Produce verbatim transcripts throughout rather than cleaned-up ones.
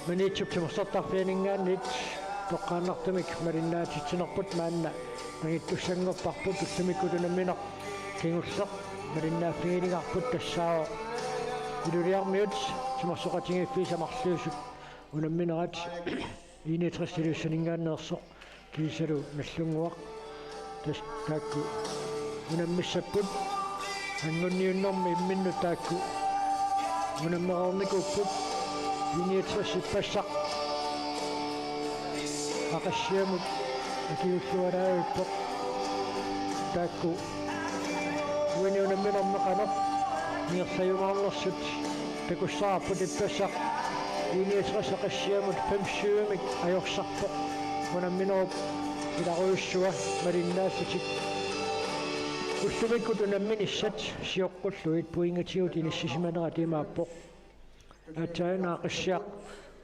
Maniitsup timersortarfianinngaanniit toqqaannartumik malinnaatitsinerput maanna nangittussanngorparput, ullumikkut unammineq kingulleq malinnaaffigineqarput, tassaavoq Ilulissarmiut timersoqatigiiffiisa marluusut unamminerat I niogtres Ilulissaninngaanneersoq kiisalu Nagdlunguaq. Tassa taakku unammissapput, anngunniunnermi imminnut taakku unammereernikuupput. I niogtres ippassaq Aqissiamut akiullualaavippoq. Taakku uani unamminermi qanoq ingerlajumaarnersut takussavarput, ippassaq I niogtres Aqissiamut fem syv-imik ajorsarpoq. Unamminerup ilarujussua malinnaallutik. Ullumikkut unamminissat sioqqullugit pointigut inissisimanerat imaappoq: aatsaat Aqissiaq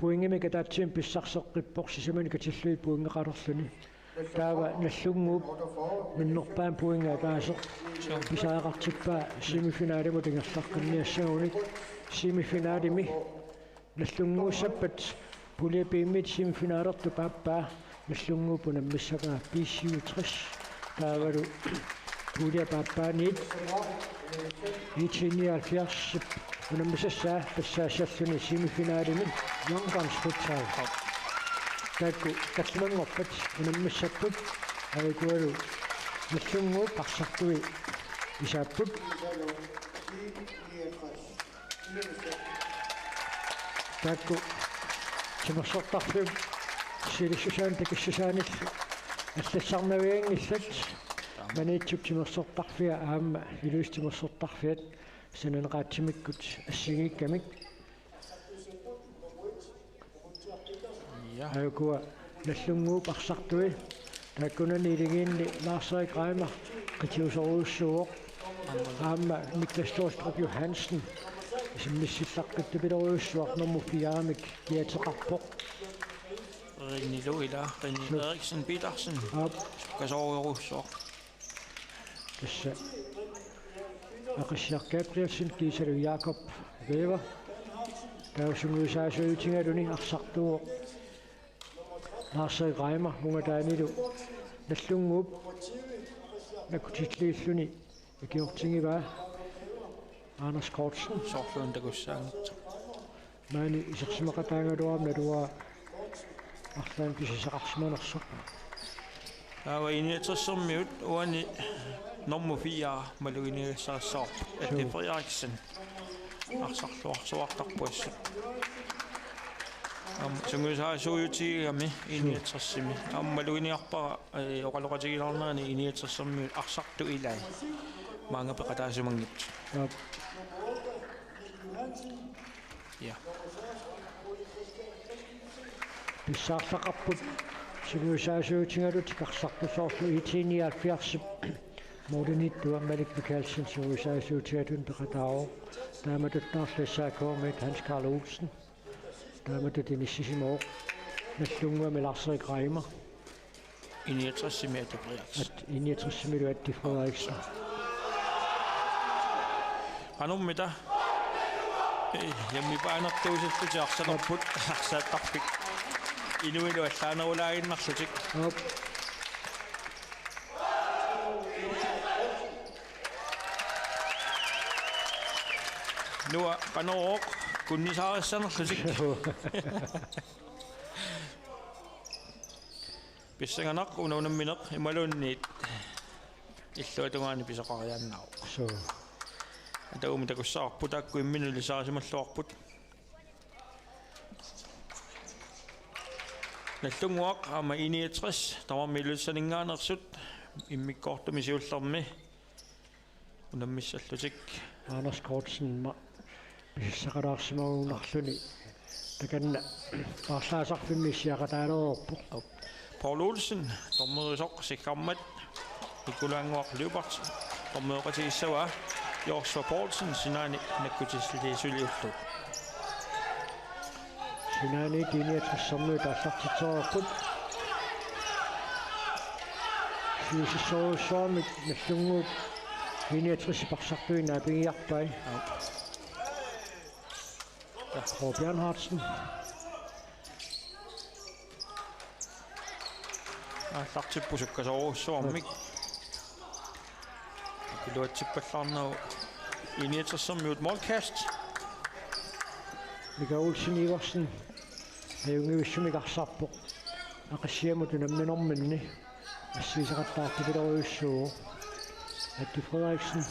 pointimik ataatsimik pissarseqqippoq, sisamani katillugit pointeqalerluni. Taava Nagdlunguup minnerpaamik pointi ataaseq pisariaqartippaa semifinalimut ingerlaqqinniassagunik. Semifinalimi Nagdlunguussappat pulje B-miit semifinalertup aappaa Nagdlunguup unammissavaa B syvogtres. Taavalu puljep aappaaniit I T nioghalvfjerdsip unammisassaa passaassalluni semifinalimi Young Guns Futsal. Taakku tallimanngorpat unammissapput, aajukua Nagdlunguup arsartui isaapput. Taakku timersortarfiup silissusaanut takissusaanillu allassarnavianngillat, Maniitsup timersortarfia aamma Ilulissat timersortarfiat sananeqaatsimikkut assigiikkamik. Ja. Aajukua Nagdlunguup arsartui, taakkunani iligiinni Lars-Erik Reimer qitiusorujussuuvoq. Aamma Niklas Thorstrup Johansen, isimmissillaqqittupilerujussuaq, nummer fire-mik kiateqarpoq. Rinilu ila, Rine Eriksen Petersen. Aap. Kasoorujussuaq. Tassa Aqissiaq Gabrielsen kiisalu Jakob Weber. Taava sungiusaasuutigaluni arsartuuvoq Lars-Erik Reimer, ungataanilu Nagdlunguup nakkutilliilluni ikiortigivaa Anders Kortsen. Soorluuna takussaanngitsoq. Maani isersimaqataagaluarami naluara arlaannik pisisaqarsimanersoq. Taava I niogtressermiut uani nummer fire maluginiagassarissavarput, Atte Frederiksen. Arsarluarsuartarpoq assut. Aamma sungiusaasuutigigami I niogtressimi. Aamma maluginiarpara, eh, oqaloqatigilaarnerani I niogtressermiut arsartut ilai maanga peqataasimanngitsut. Aap. Ja. Pissaarlaqarput sungiusaasuutigalutik arsartut, soorlu I T nioghalvfjerdsip målimiittup Malik Mikaelsen sungiusaasuutigaluni peqataavoq. Taamatuttaarlu S A K-miit Hans Karl Olsen. Taamatut inissisimavoq Nagdlunguami Lars-Erik Reimer. I niogtressimi Atte Frederiksen. At-, I niogtressimilu Atte Frederiksen. Qanormita? Eh, jammi paanertuusillutik arsalerput, arsaattarfik. Inuilu allaanerulaaginnarlutik. Aap. Nua qanorooq kunnisaarissanerlutik. Pissanganaq una unammineq imaluunniit illuatungaani pisoqariaannaavoq. Suu. Ataugumi takussavarput, taakku imminnut ilisarisimalluarput. Nagdlunguaq aamma I niogtres tamarmik Ilulissaninngaanneersut, immikkoortumi siullermi unammissallutik. Anders Kortsen ma-, pisissaqalaarsimagunarluni takanna paarlaasarfimmi issiaqataalereerpoq. Paul Olsen, dommerisoq, sikkammat Nikolaannguaq Lyberth, dommerioqatigissavaa Joshua Poulsen, sinaani nakkutilliisuli ullut. Sinaaniit I niogtressermiut aallartitsereerput. Siusissorujussuarmik Nagdlunguup I niogtresip arsartui naapigiarpai. Aap. Ja, Kåre Bernhardsen. Aallartipput sukkasoorujussuarmik. Iluatsippallaarnagu I-niogtressermiut målkast. Mika Olsen Iversen. Ajunngivissumik arsarpoq. Aqissiamut unamminerminni. Assigiseqattaartupiloorujussuuvoq. Atti Frederiksen.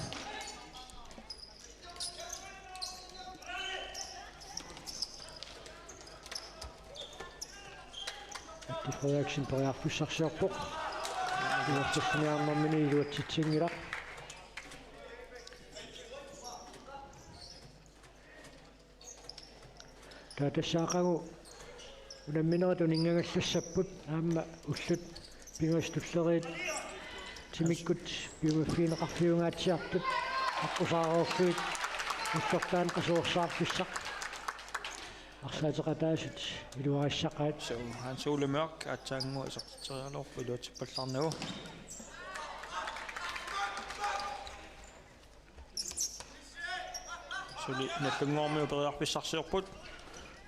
Atti Frederiksen periarfissarsiorpoq. Iluatsissiniarnermini iluatsitsinngilaq. Taava tassa aqagu unamminerit uninngagallassapput aamma ullut pingasut tulleriit timikkut piumaffeqarfiungaatsiartut aqqusaareerlugit ullortaani qasuersaarfissaq arsaateqataasut iluarissaqaat. Suu, Hans Ole Mørch aatsaannguaq isertitseriaraluarpoq iluatsippallaarnagu. Suli Nagdlunguarmiut periarfissarsiorput.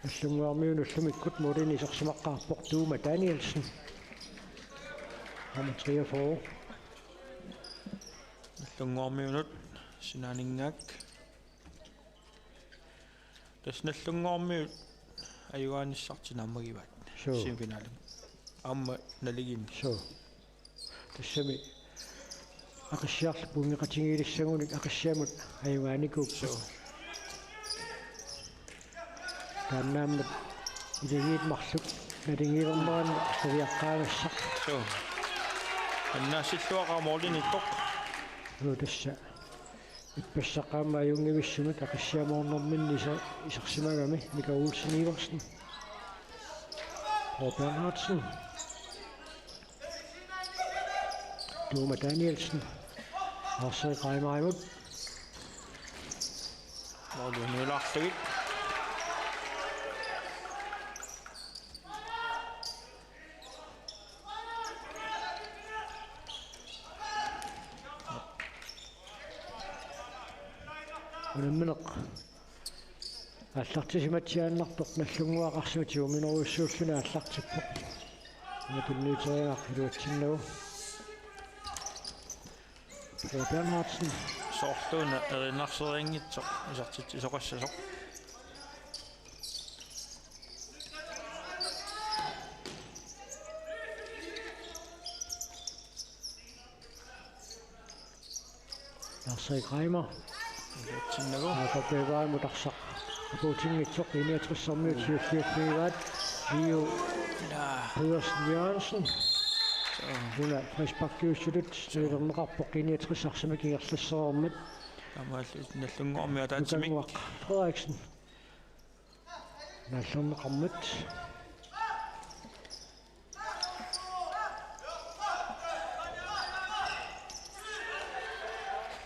Nagdlunguarmiunut ullumikkut målinik isersimaqqaarpoq Tuuma Danielsen. Nummer treogfyrre. Nagdlunguarmiunut sinaaninngaaq. Tassa Nagdlunguarmiut ajugaanissartik naammagivaat. Suu. Semifinalimi. Aamma naligiinni. Suu. Tassami Aqissiarlu punngeqatigiilissagunik Aqissiamut ajugaanikuupput. Suu. Taannaammat ilagiit marluk naligiilernerani saviaqqaagassaq. Suu. Annaassilluaqaaq målinittoq. Suu tassa. Ippassaq aamma ajunngivissumik Aqissiamoornerminni isa-, isersimagami Mika Olsen Iversen. Paul Bernhardsen. Tuuma Danielsen. Lars Reimerimut. Målimiulaarlugit. Unammineq aallartisimatsiaannartoq Nagdlunguaq arsamik tiguminerujussuulluni aallartippoq. Una tunniuteriaraq iluatsinnagu. Paul Bernhardsen. Soorluuna erinarsereerinngitsoq isertitsisoqassasoq. Lars Reimer. Iluatsinnagu. Jakob Vevaimut arsaq apuutinngitsoq I-niogtressermiut siulliuffigivaat. Iu. Jaa. Pedersen Jørgensen. Suu. Una frisparkiussutut. Suu. Siulerneqarpoq I-niogtres arsamik ingerlassereermat. Taamaalillutik Nagdlunguarmiut ataatsimik. Nagdlunguaq Frederiksen. Nagdlunguarmiut.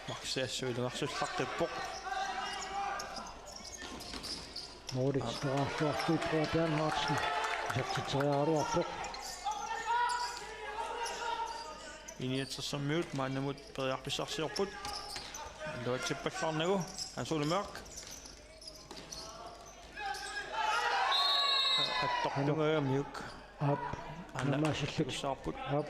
Maksiassu ilungersullaqqippoq. Moritz Torarluarlu Paul Bernhardsen. Isertitseriaraluarpoq. I-niogtressermiut maannamut periarfissarsiorput. Iluatsippallaarnagu Hans Ole Mørch. Attortungajamiuk. Aap. Ana. Naammassilluni. Saarput. Aap.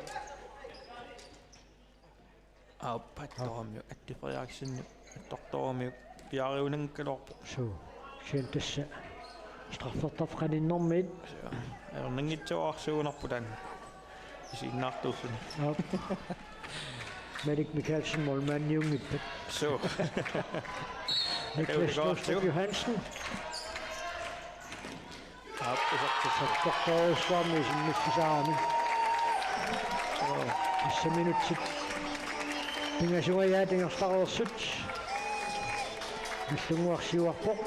Aap, attoramiuk. Atti Frederiksen attortoramiuk. Piareerunanngikkaluarpoq. Suu. Kisianni tassa. Straffertarfik qaninnermiit. Suu. Ajornanngitsuararsuugunarpoq taanna. Isiginnaartuulluni. Aap. Malik Mikaelsen målmandiunngippat. Suu. Niklas Ajuuligaarlu. Løvstrup Johansen. Aap, isertittoq. Sakkortoorujussuarmik isimmiffisaarami. Suu. Tassa minutsit pingasungajaat ingerlareersut. Nagdlunguaq siuarpoq.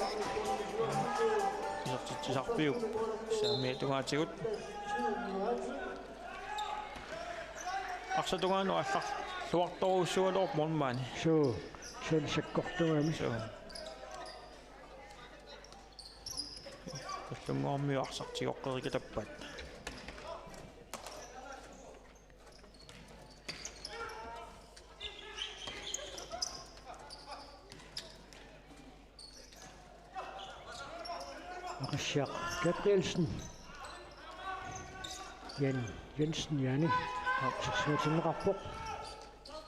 Isertitsisarpiuk. Saamiata tungaatigut. Arsaq tungaanut aallarluartorujussuugaluarpoq målmandi. Suu, kisianni sakkortungami. Suu. Nagdlunguarmiut arsaq tigoqqerikatappaat. Aqissiaq Gabrielsen. Jan Jensen, Jani. Isersimatinneqarpoq.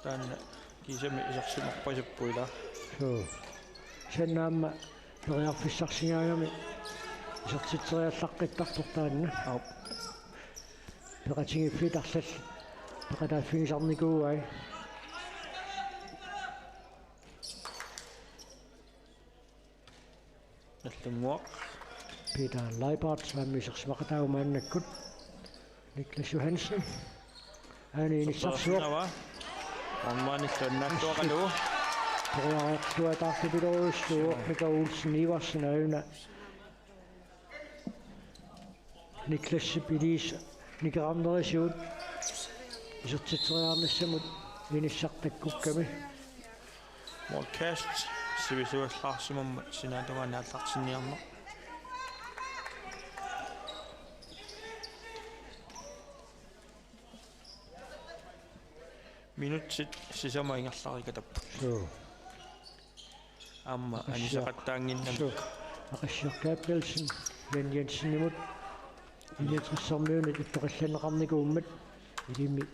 Taanna kiisami isersimarpasippoq ilaa. Suu. Kisianni aamma periarfissarsigaagami isertitseriallaqqittarpoq taanna. Aap. Peqatigiiffiit arlallit peqataaffigisarnikuuai. Nallunnguaq. Peter Leibert aamma isersimaqataagut maannakkut. Niklas Johansen. Aani inissarsivoq. Sorpassinava. Ommaanillu annaattuaqalu. Periartuataartupilorujussuuvoq Mika Olsen Iversen aajuna. Niklasip iliisa nikerarnerisigut isertitseriarnissamut inissaq takkukkami. Målkast sivisuallaarsimammat sinaatungaani aallartinniarneq. Minutsit sisamat ingerlarikatapput. Suu. Aamma Aqassia-, anisaqattaannginnami. Suu. Aqassia Gabrielsen, Jan Jensenimut, I-69-ermiunit ippeqallanneqarnikuummat, ilimi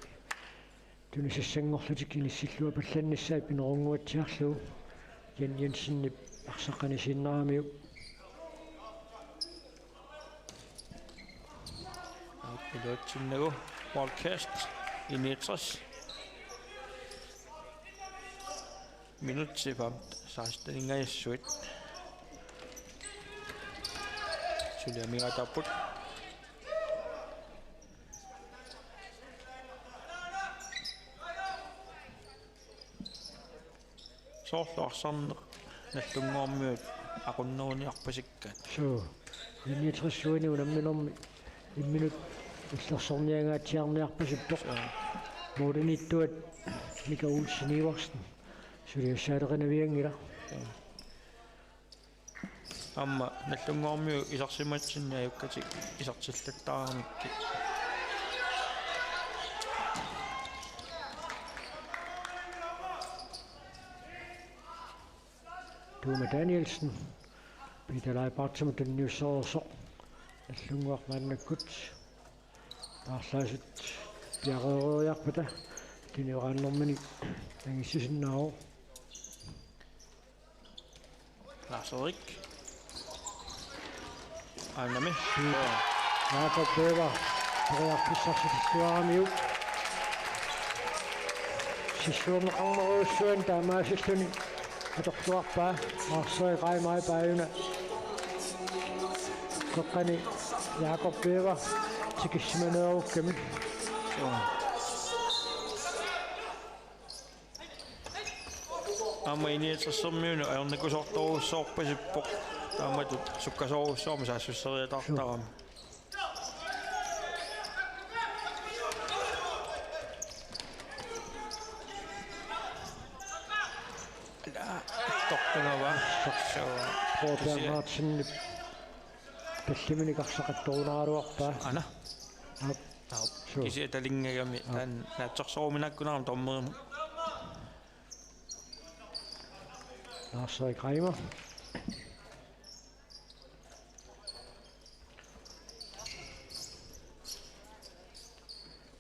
tunisassanngorlutik inissilluapallannissaat pinerunnguatsiarlugu, Jan Jensenip arsaq qanisiinnaramiuk. Aap, iluatsinnagu Wildcats, I-69. Minutsit seksten-ingajassuit. Suli amigaataapput. Soorlu arsarneq Nallunnguarmiut aqunneruniarpasikkaat. Suu. I-69-uini unamminermi imminut illersorniangaatsiarniarpasippoq. Suu. Målimiittuat Mika Olsen Iversen suliassaaleqinavianngilaq. Suu. Aamma Nallunnguarmiut isersimatsinni ajukkatik isertillattaaramikkit. Tuuma Danielsen, Peter Leibertimut tunniussereersoq, Nallunnguaq maannakkut paarlaasut piareeriarpata tunioraannermini angissisinnaavoq. Lars Erik. Aanami. Jakob Weber. Periarfissarsitilluaramiuk. Sissuerneqarnerujussuarmik taamaasilluni atorluarpaa. Lars Erik Reimer aajuna. Qeqqani Jakob Weber tikissimaneerukkami. Joo. Aamma I-69-ermiunut ajornakusoortorujussuarpasippoq. Taamatut sukkasoorujussuarmik saassusseriataartarami. Tortugava. Suu. Prøv Bernhardsen. Tallimanik arsaq attorunaraluarpaa. Aana. Aap. Aap. Suu. Kisianni talinngagami. Aap. Taanna naatsorsoruminaakkunarami dommerimut. Lars Erik Reimer.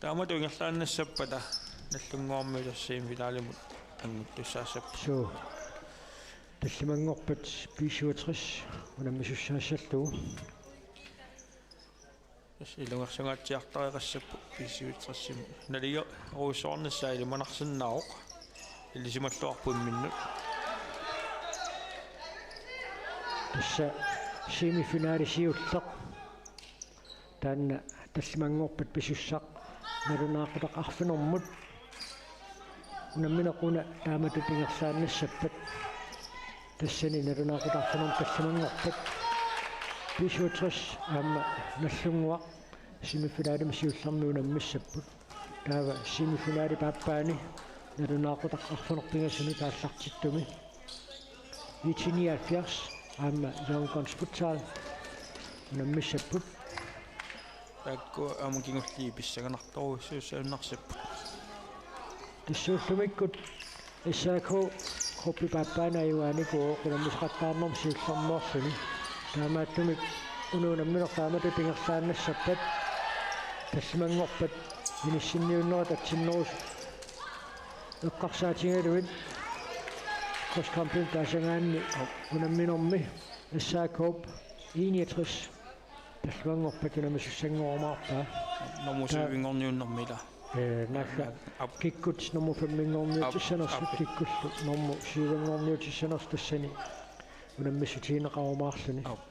Taamatut ingerlaannassappata Nallunnguarmiut tassa semifinalimut annguttussaassappat. Suu. Tallimanngorpat B-syvogtres unammisussaassallugu. Tassa ilungersungaatsiartariaqassapput B-syvogtres-imut. Nalilerujussuarnissaa ilimanarsinnaavoq. Ilisimalluarpoq imminnut. Tassa semifinali siulleq. Taanna tallimanngorpat pisussaq nalunaaqutaq arfinermut. Unammineq una taamatut ingerlaannassappat. Tassani nalunaaqutaq arfineq-, tallimanngorpat. B-syvogtres aamma Nallunnguaq semifinalimi siullermi unammissapput. Taava semifinalip aappaani nalunaaqutaq arfineq-pingasunut aallartittumi. I T nioghalvfjerds aamma Jørgen Gunz Buchdahl unammissapput. Taakku aamma kingulliit pissanganartorujussuussagunarsipput. Tassa ullumikkut S A K gruppip aappaani ajugaanikuuvoq unammisaqattaarnermi siullermeerluni. Taamaattumik una unammineq taamatut ingerlaannassappat tallimanngorpat Inissinniunnerit atsinnerusoq eqqarsaatigalugit cross country taasagaanni unamminermi S A K-p I niogtres talluanngorpat unammisussanngormat. Nummer syvinngorniunnermi ila. Ee, naagga. Aap. Kikkut nummer femminngorniutissanersut. Aap. Kikkullu nummer syvinngorniutissanersut tassani unammissutigineqarumaarluni. Aap.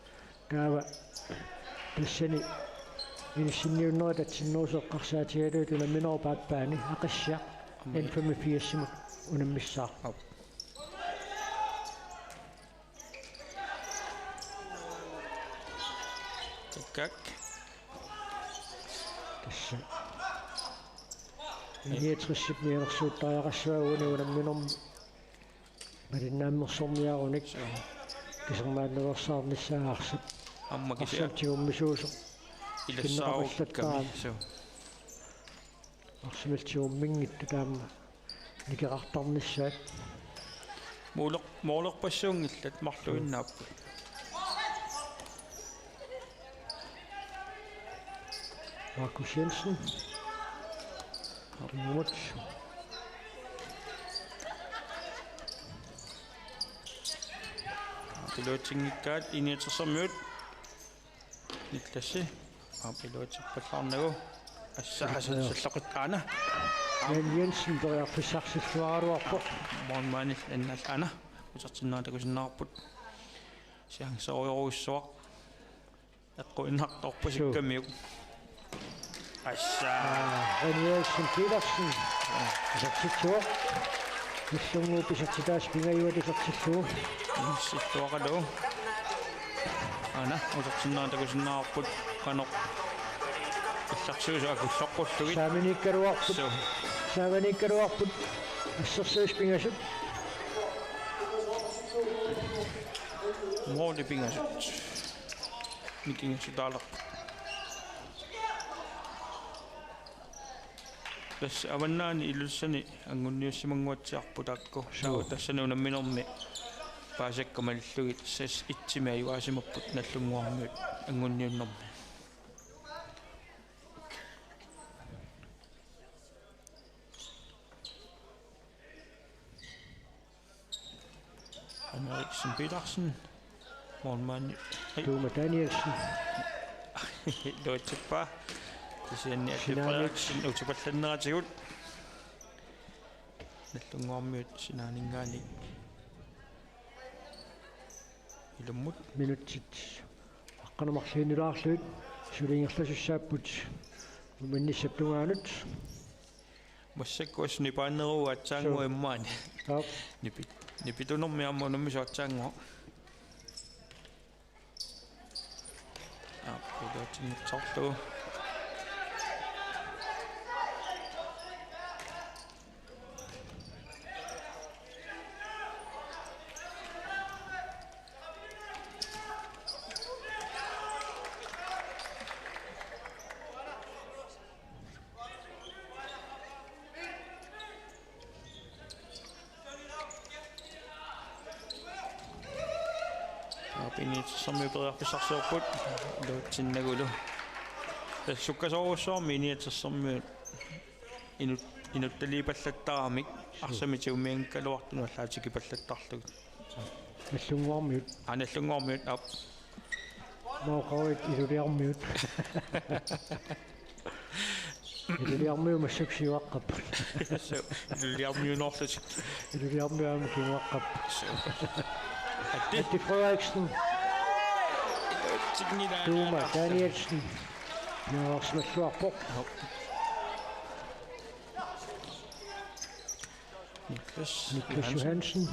Taava tassani inissinniunnerit atsinnerusoq eqqarsaatigalugit unamminerup aappaani Aqissiaq. Aamma. N femogfirs-imut unammissaaq. Aap. Kak, kak. Tassa. I niogtres-ip mianersuuttariaqassavaa uani unamminermi malinnaammersorniarunik. Suu. Kisernaannaveersaarnissaa arsap. Aamma kisianni. Arsap tigummisuusoq. Ilassaarukkami. Kinneqapallattaarami. Suu. Arsamik tigumminngitsut taama nikeqartarnissaat. Mooler-, moolerpassuunngillat marluinnaapput. Markus Jensen. Kimmut. Piluutsinngikkaat I niogtres-ermiut. Niklassi. Aap, iluatsippallaarnagu. Assa, assa, sallaqit aana. Jan Jensen periarfissarsilluaraluarpoq. Målmandip annal aana. Utertinnerat takusinnaavarput. Chancerujorujussuaq. Eqquinnartorpasikkammiuk. Assa. Aa, René Olsen Petersen. Isertitsivoq. Nallunnguup isertitaasa pingajuat isertillugu. Isertittuaqalu. Aana, utertinnerat takusinnaavarput qanoq illersuisut akulloqqullugit. Saaminiikkaluarput. Suu. Saaminiikkaluarput. Assersuisut pingasut. Måli pingasut. Nikingassutaalerput. Tassa avannaani Ilulissani angunniussimannguatsiarput taakku. Suu. Taava tassani unamminermi paasakka malillugit seks et-imi ajugaasimapput Nallunnguarmiut angunniunnermi. Henriksen Petersen. Målmand. Hej. Tuuma Danielsen. Iluatsippaa. Kisianni Atte Sinaaniit. Frederiksen utupallanneratigut. Nallunnguarmiut sinaaninngaanniit. Ilummut. Minutsit aqqaneq-marluinnilaarlugit suli ingerlasussaapput. Uminnissap tungaanut. Massakkut nipaanneruvoq aatsaannguaq. Suu. Immaqa. Aap. Nipi-, nipitunermi aamma unammisut aatsaannguaq. Aap, iluatsinngitsoorlugu. Aap, I niogtres-ermiut periarfissarsiorput. Iluatsinnagulu. Tassa sukkasoorujussuarmik I niogtres-ermiut inut-, inuttaliipallattaramik. Suu. Arsamik tigummianngikkaluartunut allaat tikipallattarlugit. Nallunnguarmiut. Aa, Nallunnguarmiut, aap. Mauqaruit Iluliarmiut. Iluliarmiut massakkut siuaqqapput. Suu, Iluliarmiunoorlutik. Iluliarmiut aamma kinguaqqapput. Suu. Atti. Atti Frederiksen. Iluatsinngilaa. Tuuma Danielsen. Piareersimalluarpoq. Joo. Niklas. Niklas Johansen. Johansen.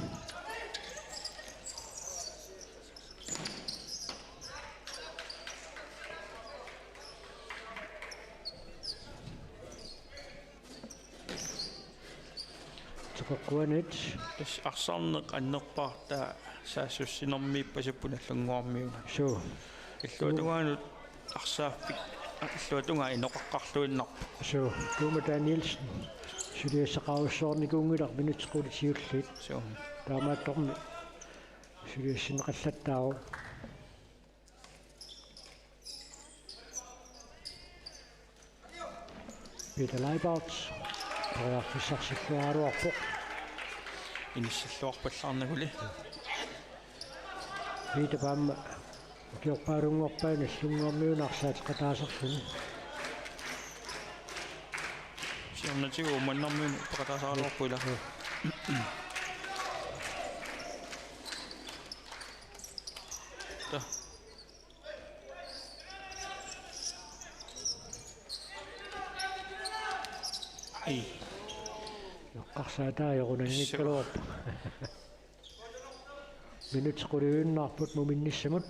Teqeqquanit. Tassa arsarneq annerpaartaa saassussinermiippasippoq Nallunnguarmiuna. Suu. Illuatungaanut arsaaffik illuatungaa inoqaqqarluinnarpoq. Suu, Tuuma Danielsen. Suliassaqarujussuarnikuunngilaq minutsit qulit siulliit. Suu. Taamaattormi suliassinneqallattaarpoq. Peter Leibold periarfissarsilluaraluarpoq. Inissilluarpallaarnaguli. Peter Pam ukiorpaalunngorpaat Nagdlunguarmiunut arsaateqataaserluni. Siornatigut Uummannarmiunut peqataasaraluarpoq ila. Ta. Ei. Eqqarsaataa ajorunanngikkaluarpoq. Minutsit quliinnarput muminnissamut.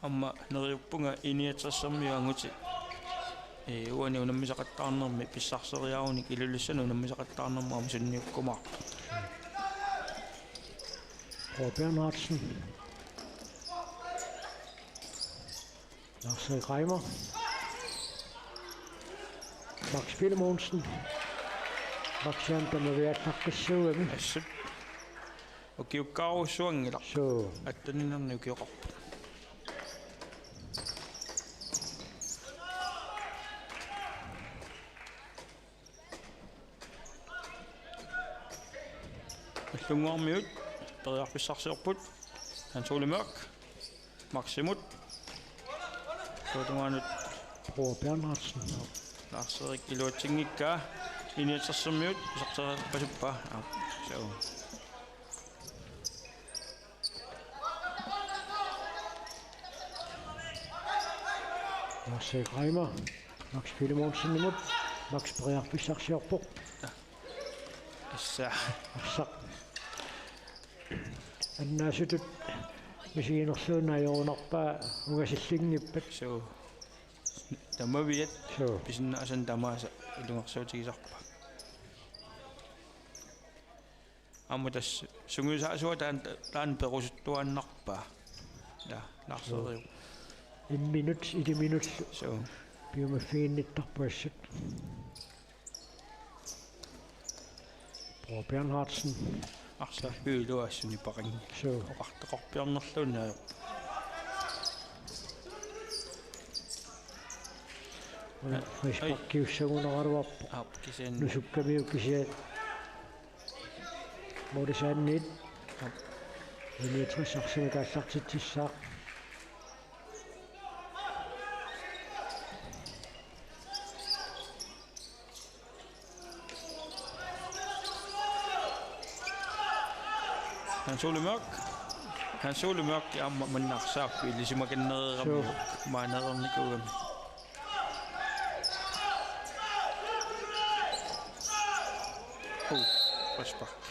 Aamma neriuppunga I-niogtressermiut angutit. Ee, uani unammisaqattaarnermi pissarseriarunik Ilulissanut unammisaqattaarnermut aamma sunniukkumaarput. Kåre Bernhardsen. Lars Reimer. Max Filemonsen. Max Jan, tamaviallaqqissuugami. Assut. Ukiukkaarujussuanngilaq. Suu. Atteninerni ukioqarpoq. Nagdlunguarmiut periarfissarsiorput. Hans Ole Mørch. Maximut. Tuutungaanut. Kåre Bernhardsen. Lars Erik iluatsinngikkaa. I-niogtressermiut pisartereerpasippa. Aa, suu. Lars Erik Reimer. Max Filemonsenimut. Max periarfissarsiorpoq. Assa. Arsaq. Annaasutut misiginerluunniit ajorunarpaa ungasillinngippat. Suu. Tamaviat. Suu. Pisinnaasanik tamaasa ilungersuutigisarpaat. Aamma tassa sungiusaasuat taanna, taanna perusuttuaannarpaa. Ila, Lars Erik. Imminut, iliminullu. Suu. Piumaffiginnittarput assut. Kåre Bernhardsen. Arsaq iluassuni paqangi. Suu. Oqartoqarpiarnerluunniit. Una frisparkiussagunaraluarpoq. Aap, kisianni. Nusukkamiuk kisiat. Målisaanniit. Aap. I-niogtres arsamik aallartitsissaaq. Hans Ole Mørch. Hans Ole Mørch aamma manna arsaaffik ilisimakannereerami. Suu. Maanereernikuugami. Uu, frispark.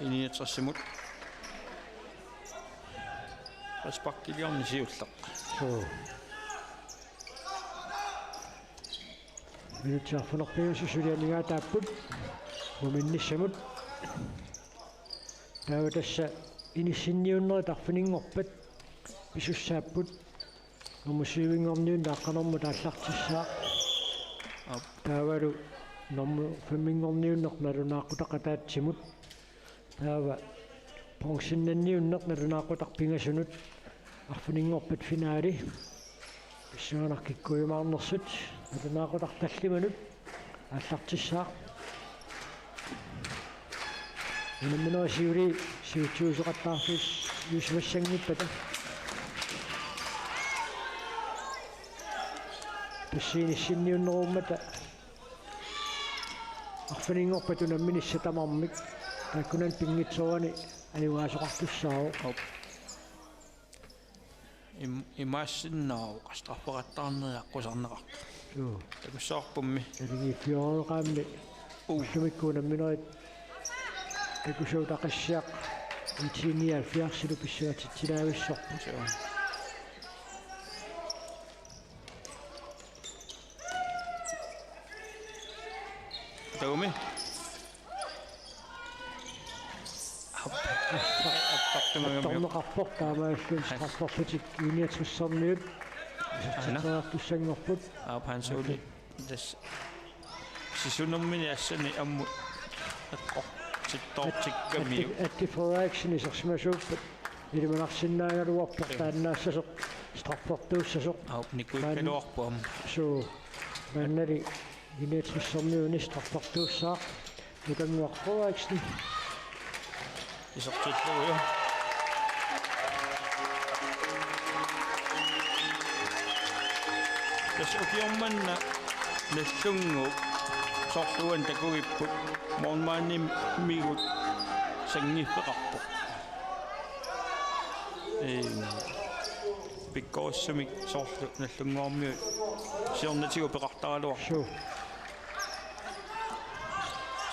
I-niogtresimut. Frisparkiliorneq siulleq. Suu. Minutsit arfineq-pingasut sulianinngaataapput. Muminnissamut. Taava tassa inissinniunnerit arfininngorpat pisussaapput. Nummer syvinngorniunneq aqqaneq-marlunut aallartissaaq. Aap. Taavalu nummer femminngorniunneq nalunaaqutaq ataatsimut. Taava bronzennanniunneq nalunaaqutaq pingasunut arfininngorpat finaali. Pissanganaq kikkuujumaarnersut nalunaaqutaq tallimanut aallartissaaq. Unamminerit siuliini siuttuusoqattaarfiusimassanngippata. Tassa inissinniunnerummata arfininngorpat unamminissaq tamarmik taakkunani pinngitsoorani ajugaasoqartussaavoq. Aap. Im-, imaassinnaavoq straffereqattaarneq aqqusarneqartoq. Suu. Takussavarpummi. Naligiiffioreerami. Uu. Ullumikkut unamminerit takussuutaqissiaq I T nioghalvfjerdsilu pissangatitsilaavissorput. Suu. Takuuk. Attorneqarpoq taamaalilluni strafferlutik I-niogtressermiut. Aana. Isertitseriartussanngorput. Aap, Hans Ole. Tassa. Sisunermini assani ammut eqqortittoortikkamiuk. Atti, Atti Frederiksen isersimasuuppat. Ilimanarsinnaagaluarpoq. Joo. Taannaassasoq Straffertuussasoq. Au, nikuikkaluarpoq aamma. Suu. Maannali I-niogtressermiuni straffertuussaaq. Nukannguaq Frederiksen. Isertillugu, ja. Tassa ukioq manna Nagdlunguup soorlu uani takugipput, målmandimigut sanngiffeqarpoq. Ee, pikkorissumik soorlu Nagdlunguarmiut siornatigut peqartaraluarput. Suu.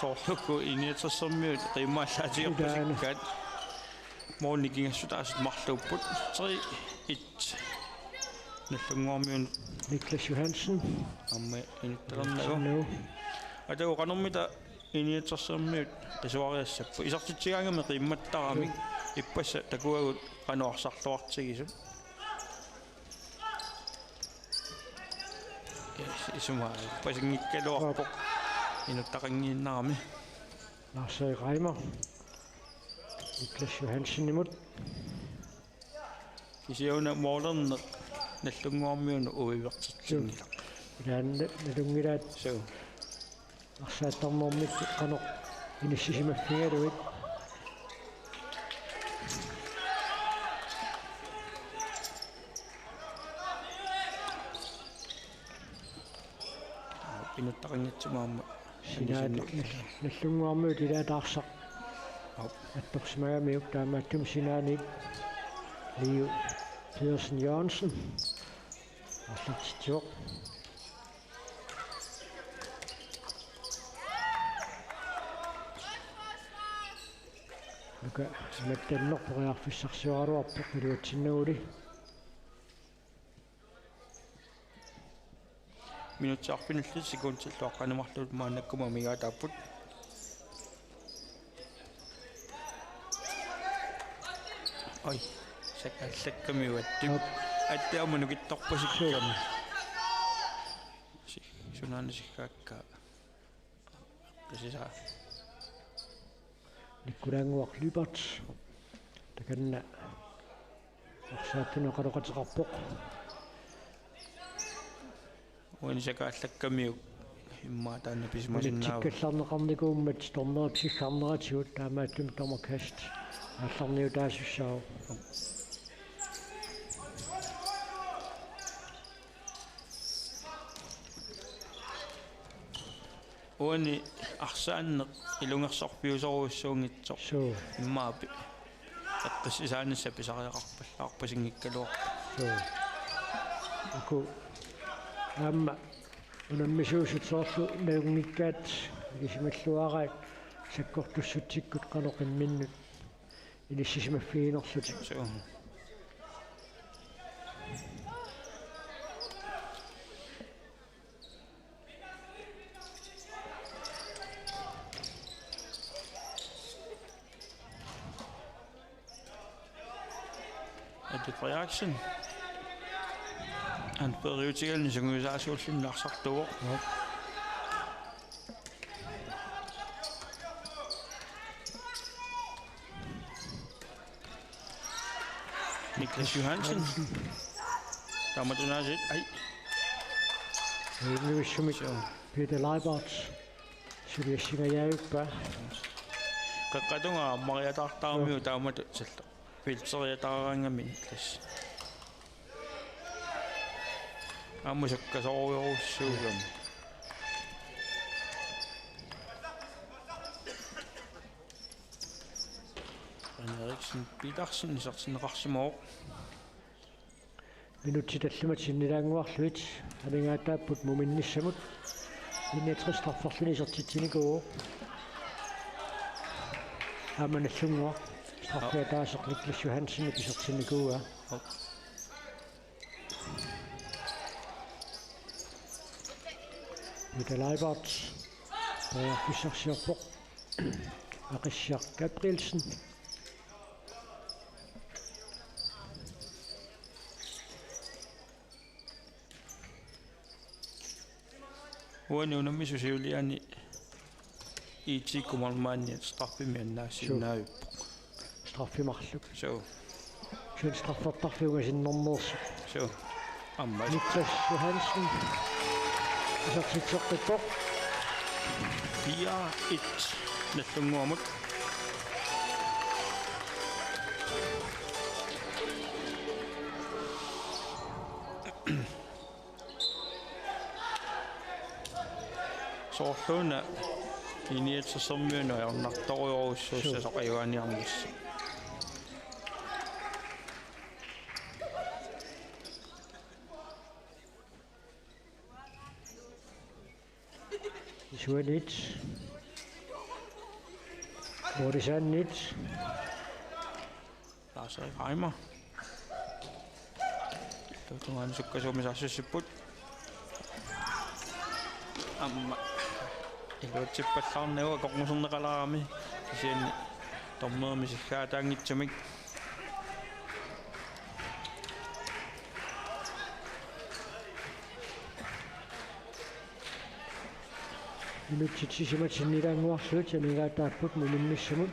Soorlu uku I-niogtressermiut qiimmaallaatigippasikkaat. Måli nikingassutaasut marluupput. Tre et. Nagdlunguarmiunut. Niklas Johansen. Aamma inuttalernagu. Johansen. Atagu qanormita I-niogtressermiut qisuariassapput. Isertitsigaangami qiimmattaramik. Ippassaq takuagut qanoq arsarluartigisut. Isuma ippasinngikkaluarpoq. Inuttaqanngiinnarami. Lars Reimer. Niklas Johansenimut. Kisianni målerneq Nagdlunguarmiunut uivertitsinngilaq. Ilaanni nalunngilaat. Suu. Arsaattarnermik qanoq inissisimaffigalugit. Inuttaqanngitsumik aamma. Sinaani. Nagdlunguarmiut ilaat arsaq. Au. Attorsimagamiuk, taamaattumik sinaaniit Liu Pedersen Jørgensen. Aallartitsivoq. Nuka imattanneq periarfissarsioraluarpoq iluatsinnaguli. Minutsit arfinillit sekundillu aqqaneq-marluk maannakkut amigaataapput. Oj, sakallakkamiuk attup. Attup aamma nukittorpasikkami. Si-, sunaana siggaakkaa. Qisisaa. Nikolai Nguaq Lyberth. Takanna. Arsaattunut oqaloqateqarpoq. Uani sakaallakkamiuk immaqa taanna pisimasinnaavoq. Tikkallarneqarnikuummat dommerip siggarneratigut, taamaattumik dommerkast aallarniutaasussaavoq. Uani arsaanneq ilungersorfiusorujussuunngitsoq. Suu. Immaqa pi-, eqqissisaanissaq pisariaqarpallaarpasinngikkaluarpoq. Suu. Uku aamma unammisuusut soorlu nalunngikkaat ilisimalluaraat sakkortussutsikkut qanoq imminnut inissisimaffiginerlutik. Suu. Adi Frederiksen. Anføreriutigaluni sungiusaasuulluni arsartuvoq. Joo. Niklas Johansen. Taamatut aasiit. Ai. Nuissumik. Suu. Peter Leibarth. Suliassingajaavippa. Qeqqata tungaa ammariataartaramiuk. Joo. Taamatut sallu. Filteriataaraangami Niklas. Aamma sukkasoorujorujussuugami. Jan Eriksen Petersen isertinneqarsimavoq. Minutsit tallimat sinnilaannguarlugit amigaataapput muminnissamut. N-niogtres strafferluni isertitsinikuuvoq. Aamma Nagdlunguaq. Straffi ataaseq Niklas Johansenip isertinnikuuaa. Au. Peter Leibarth. Periarfissarsiorpoq. Aqissiaq Gabrielsen. Uani unammisut siuliani I T-kkumaarmaanniat straffimik annaassiinnaavippoq. Suu. Straffi marluk. Suu. Straffertarfiuga sinnermeersoq. Suu. Aamma. Niklas Johansen. Isertitseqqippoq. Fire et Nagdlunguamut. Soorluuna I niogtressermiunut ajornartorujussuussasoq ajugaaniarnissaq. Isuaniit. Muorisaanniit. Lars Erik Reimer. Tungaanut sukkasuumik saassussipput. Aamma iluatsippallaarnagu akornuserneqalaarami, kisianni dommerimik siggaataanngitsumik. Minutsit sisamat sinnilaannguarlugit amigaataapput Munimmissamut.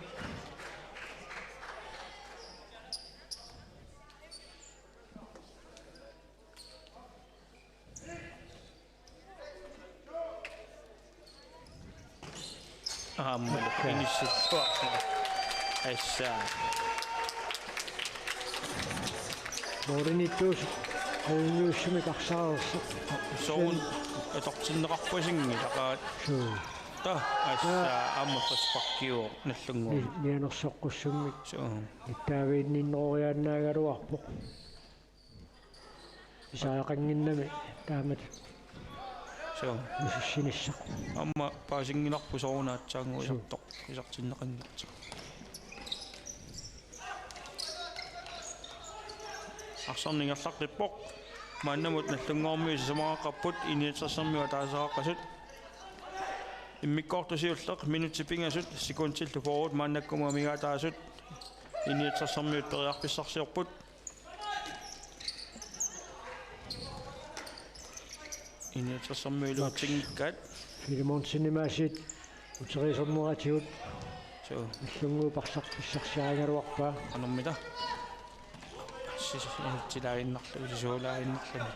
Aamma inissilluarpoq. Assa. Mooriniittuus ajunngiusumik arsaareersoq. Soorlu atortinneqarpasinngilaq. Suu. Ta, assa, aamma frisparkiuvoq Nagdlunguaq. Ni-, nianersoqqussummik. Suu. Nittaaviinninneroriaannaagaluarpoq. Pisariaqannginnami taamatut. Suu. Isussinissaq. Aamma paasinngilarput soorunami aatsaannguaq. Suu. Isertoq. Isertinneqanngitsoq. Arsarneq ingerlaqqippoq. Maannamut Nagdlunguarmiut sisamaqaqqapput, I niogtressermiut ataasiaqaqqasut. Immikkoortoq siulleq, minutsit pingasut, sekundillu fyrre maannakkumut amigaataasut. I niogtressermiut periarfissarsiorput. I niogtressermiut iluatsinngikkaat. Filemonsenimit aasiit uteriisorneratigut. Suu. Nagdlunguup arsaq pissarsiarigaluarpaa. Qanormita. Sis-, inuttsilaaginnarluni, sisuulaaginnarluni.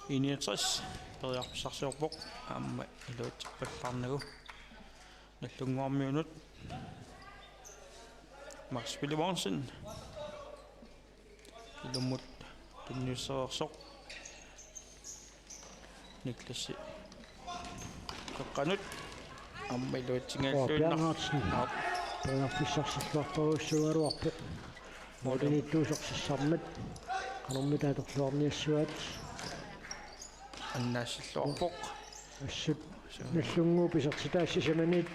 I niogtres periarfissarsiorpoq, aamma iluatsippallaarnagu Nagdlunguarmiunut. Max Filemonsen. Ilummut tunniussereersoq. Niklas qeqqanut. Aamma iluatsinngilluinnarpoq. Bjarnarsen. Aap. Periarfissarsiorluartorujussuugaluarpoq. Mooriniittuusoq sissammat. Qanormita atorluarniassuat. Annaassilluarpoq. Assut. Suu. Nagdlunguup isertitaassaminit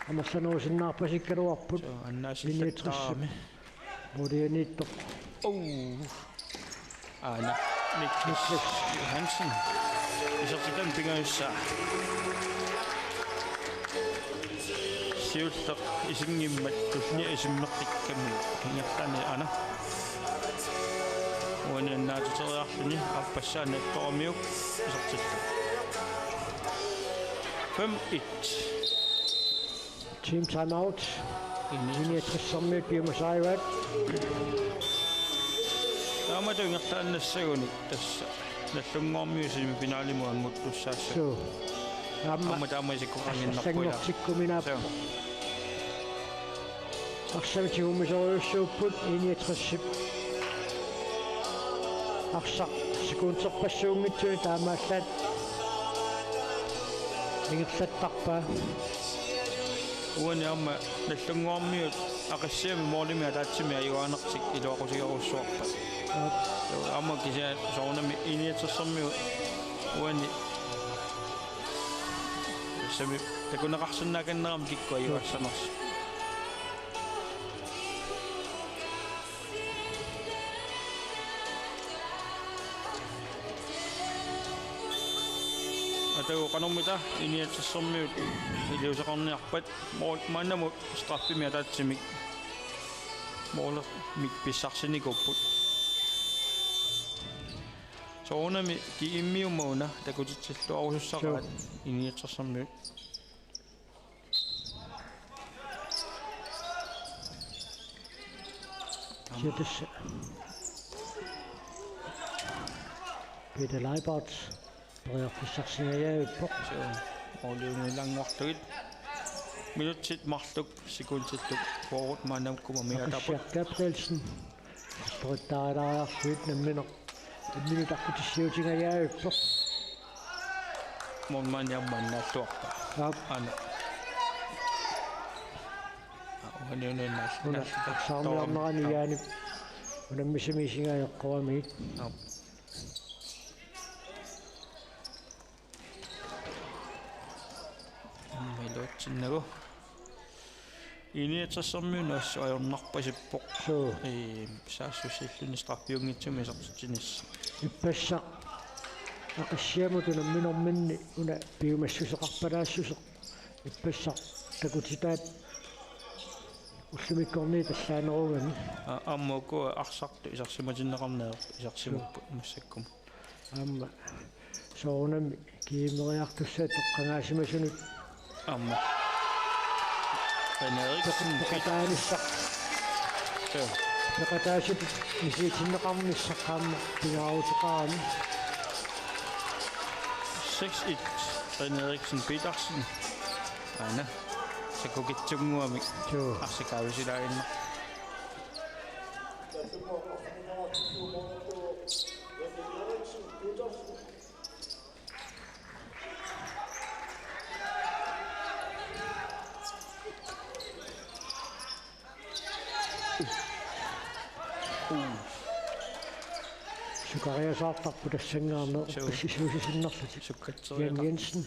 amerlanerusinnaarpasikkaluarput. Suu, annaassilluarami. Moorianiittoq. Oh. Aana. Niklas Johansen. Isertitami pingajussaa. Siulleq isinngimmat tullia isimmeqqikkami ingerlaannaq aana. Uani annaatiteriarluni aappassaa Nagdlunguarmiut isertillugu. Fem et. Team timeout. I niogtressermiut piumasarivaat. Taamatut ingerlaannassagunik tassa Nagdlunguarmiut semifinalimut annguttussaassaapput. Suu. Aamma, aamma taama isikkoqanngiinnarput ilaa. Arsartanngortikkuminaappoq. Suu. Arsaq tigummisorujussuupput I niogtresip. Arsaq sekunderpassuunngitsuni taamaallaat ingerlattarpaa. Uani aamma Nagdlunguarmiut Aqissiami moolimi ataatsimik ajugaanertik iluaqutigerujussuarput. Aap. Aamma kisianni soorunami I niogtressermiut uani tassami takuneqarsinnaakannerami kikkut ajugassanersut. Atagu qanormita I niogtressermiut iliuuseqarniarpat, mool-, maannamut straffimik ataatsimik moolermik pissarsinikuupput. Soorunami G M-iuma una takutitsilluarusussaqaat. Suu. Inuit Assersuutigut. Siatas. Peter Leibert. Periarfissarsingajaavippoq. Suu. Måliunilanngortugit. Minutsit marluk sekundillu. Forward maannakkut amigaataaput. Aqissiaq Gabrielsen. Torittaalaariarluit nammineq. Imminut aqqutissiuutingajaavippoq. Målmandi aamma annaalluarpaa. Aap. Aana. Aa, uani una naal-, una naal-, arsaarniarnerani aap. Jaanip. Unammisami isigaat eqqoramigit. Aap. Aamma iluatsinnagu. Inuit Assersuutigut assut ajornarpasippoq. Suu. Ee, saassussilluni straffiunngitsumik isertitsinissaq. Ippassaq Aqissiamut unamminerminni una piumassuseqarpalaassuseq. Ippassaq takutitaat ullumikkorniit allaanerugami. Aa, aamma ukua arsartut isersimatinneqarneq isersimapput. Suu. Massakkumut. Aamma soorunami kiimeriartussat toqqagaasimasunut. Aamma. René Eriksen. Peqataanissaq. Joo. Peqataasutut misigisinneqarnissaq aamma pingaaruteqarami. Seks et. René Eriksen Petersen. Aana. Sakukitsunnguamik. Joo. Arsaq kaavisilaaginnarpoq. Sukariasaartarput tassanngaarneq. Suu. Uppasisuusisinnerlutik. Sukkatseriata. Jan Jensen.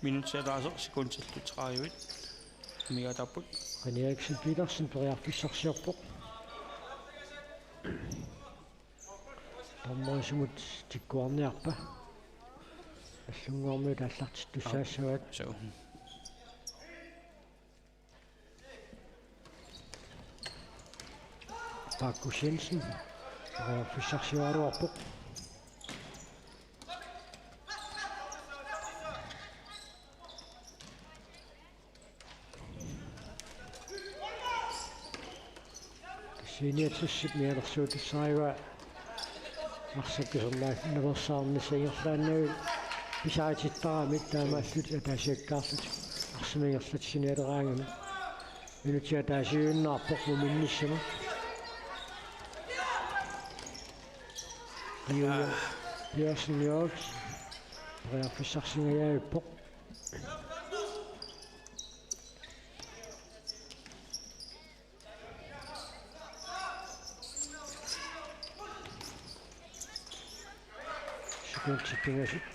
Minutsit ataaseq sekundillu tredive. Amigaataaput. René Eriksen Petersen periarfissarsiorpoq. Dommerisumut tikkuarniarpa? Allunngormiut aallartittussaassavaat. Suu. Markus Jensen. Periarfissarsioraluarpoq. Seniortissip mianersuutussarivaa arsakkisornaannaveersaarnissaq ingerlaannavik pisaatittarami taamaallutik ataasiakkaarlutik arsamik ingerlatsinialeraangamik. Minutsit ataasiinnarpoq muminnissamut. Julia Pearson Jørgensen periarfissarsingajaavippoq. Sekundit pingasut.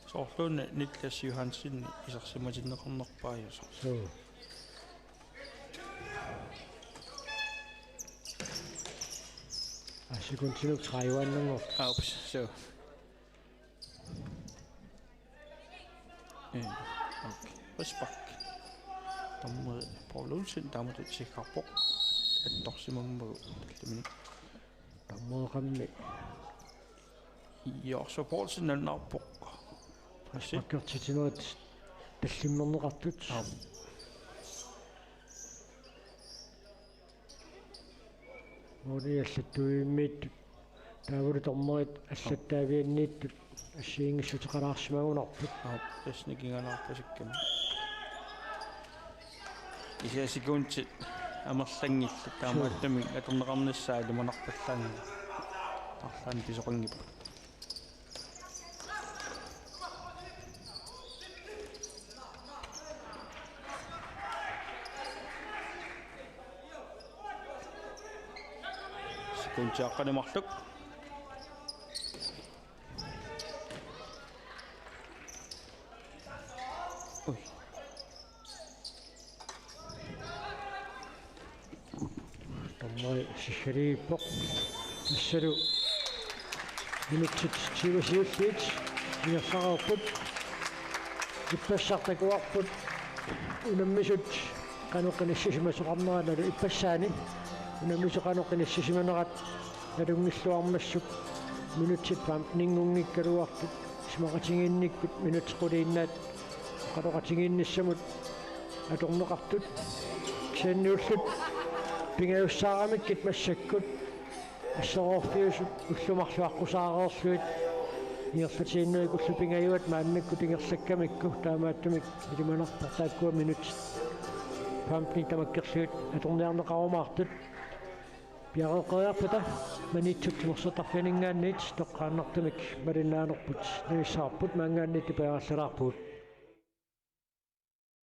Soorluuna Niklas Johansen isersimatinneqarnerpaajusoq. Suu. Aa, sekundinut tredive-annanngortoq. Aa, ups, suu. Ee, okay. Frispark. Dommeri Paul Olsen, taamatut isikkoqarpoq. Attorsimammagu tallimanik. Dommereqarami. Jorso Poulsen nalunaarpoq. Frisparkertitinerit tallimmerneqartut. Aap. Måli allattuivimmiittut. Taavalu dommerit allattaavianniittut assigiinngissuteqalaarsimagunarput. Aap, tassa nikingaanaarpasikkami. Kisianni sekundit amerlanngillat, taamaattumik atorneqarnissaa ilimanarpallaanngilaq. Arlaannik pisoqanngipput. Sekundit aqqaneq marluk. Ui. Siggaliippoq. Massalu minutsit tyve siulliit ingerlareerput. Ippassaq takuarput unammisut qanoq inissisimasoqarnerat, nalu ippassaani unammisut qanoq inissisimanerat nalunngilluarmassuk minutsit femteninngikkaluartut isumaqatigiinnikkut minutsit quliinnaat oqaloqatigiinnissamut atorneqartut. Kisianni ullut pingajussaaramikkit massakkut asseroorfiusut ullut marluk aqqusaareerlugit ingerlatiinnarlutik ullut pingajuat maannakkut ingerlakkamikku, taamaattumik ilimanarpoq taakkua minutsit femten tamakkerlugit atorniarneqarumaartut. Piareeqqeriarpata Maniitsup timersortarfianinngaanniit toqqaannartumik malinnaanerput navissavarput, maanngaanniit tupiarallalaarpugut.